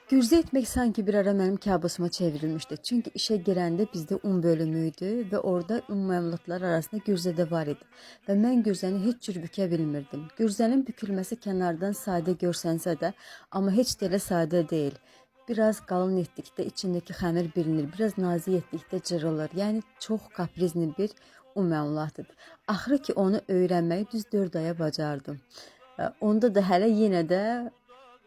Gürzə etmək sanki bir ara mənim kabusuma çevrilmişdi. Çünki işə girəndə bizdə un bölümü idi və orada un məmulatları arasında gürzə də var idi. Və mən gürzəni heç cür bükə bilmirdim. Gürzənin bükülməsi kənardan sadə görsənsə də, amma heç də elə sadə deyil. Biraz qalın etdikdə içindəki xəmir bilinir, biraz nazik etdikdə cırılır. Yəni çox kaprizni bir un məmulatıdır. Axırı ki onu öyrənməyi düz 4 aya bacardım. Onda da hələ yenə də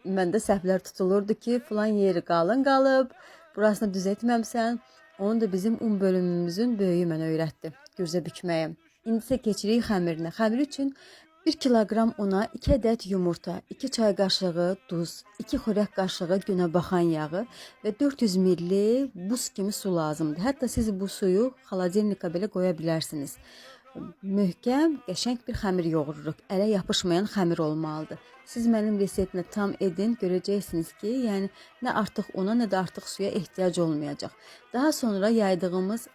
məndə səhvlər tutulurdu ki, filan yeri qalın qalıb, burasını düz etməmsən. Onu da bizim un bölümümüzün böyüyü mənə öyrətdi gürzə bükməyi. İndi isə keçirik xəmirinə. Xəmir üçün 1 kiloqram una 2 ədəd yumurta, 2 çay qaşığı duz, 2 xörək qaşığı günəbaxan yağı və 400 milli buz kimi su lazımdır. Hətta siz bu suyu xaladelnika belə qoya bilərsiniz. Möhkəm, qəşəng bir xəmir yoğururuq. Ələ yapışmayan xəmir olmalıdır. Siz mənim reseptimə tam edin, görəcəksiniz ki, yəni nə artıq una, nə də artıq suya ehtiyac olmayacaq. Daha sonra yaydığımız,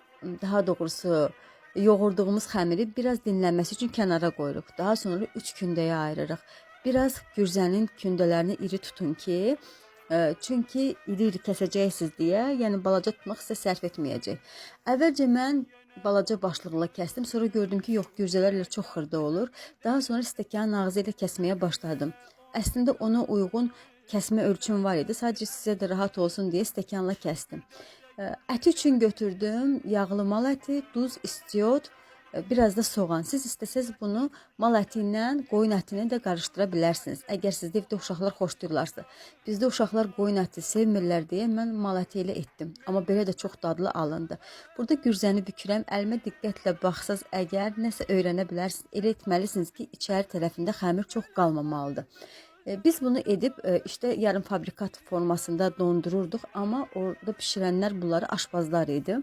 daha doğrusu yoğurduğumuz xəmiri biraz dinlənməsi üçün kənara qoyuruq. Daha sonra 3 kündəyə ayırırıq. Biraz gürzənin kündələrini iri tutun ki, çünki iri-iri kəsəcəksiniz deyə, yəni balaca tutmaq sizə sərf etməyəcək. Əvvəlcə mən balaca başlıqla kəsdim, sonra gördüm ki, yox, gürzələrlə çox xırda olur. Daha sonra stəkanın ağzı ilə kəsməyə başladım. Əslində ona uyğun kəsmə ölçüm var idi. Sadəcə sizə də rahat olsun deyə stəkanla kəsdim. Əti üçün götürdüm yağlı mal əti, duz, istiot, biraz da soğan. Siz istəsəz bunu mal əti ilə qoyun ətini də qarışdıra bilərsiniz. Əgər sizdə evdə uşaqlar xoşlayırlarsa. Bizdə uşaqlar qoyun əti sevmirlər deyə mən mal əti ilə etdim. Amma belə də çox dadlı alındı. Burada gürzəni bükürəm. Əlimə diqqətlə baxsaz əgər nəsə öyrənə bilərsiniz. Elə etməlisiniz ki, içəri tərəfində xəmir çox qalmamalıdır. Biz bunu edib işte yarım fabrikat formasında dondururduq, amma orada bişirənlər bunları aşpazlar idi.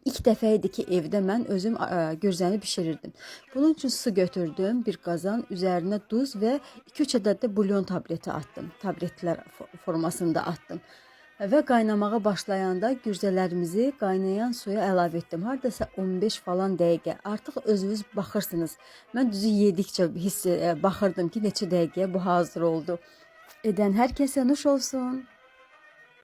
İlk dəfə idi ki, evdə mən özüm gürzəni bişirirdim. Bunun üçün su götürdüm, bir qazan, üzərinə duz və 2-3 ədəd də bulyon tableti atdım. Tabletlər formasında atdım. Və qaynamağa başlayanda gürzələrimizi qaynayan suya əlavə etdim. Hardasa 15 falan dəqiqə. Artıq özünüz baxırsınız. Mən düzü yedikcə hiss baxırdım ki, neçə dəqiqəyə bu hazır oldu. Edən hər kəsə nuş olsun.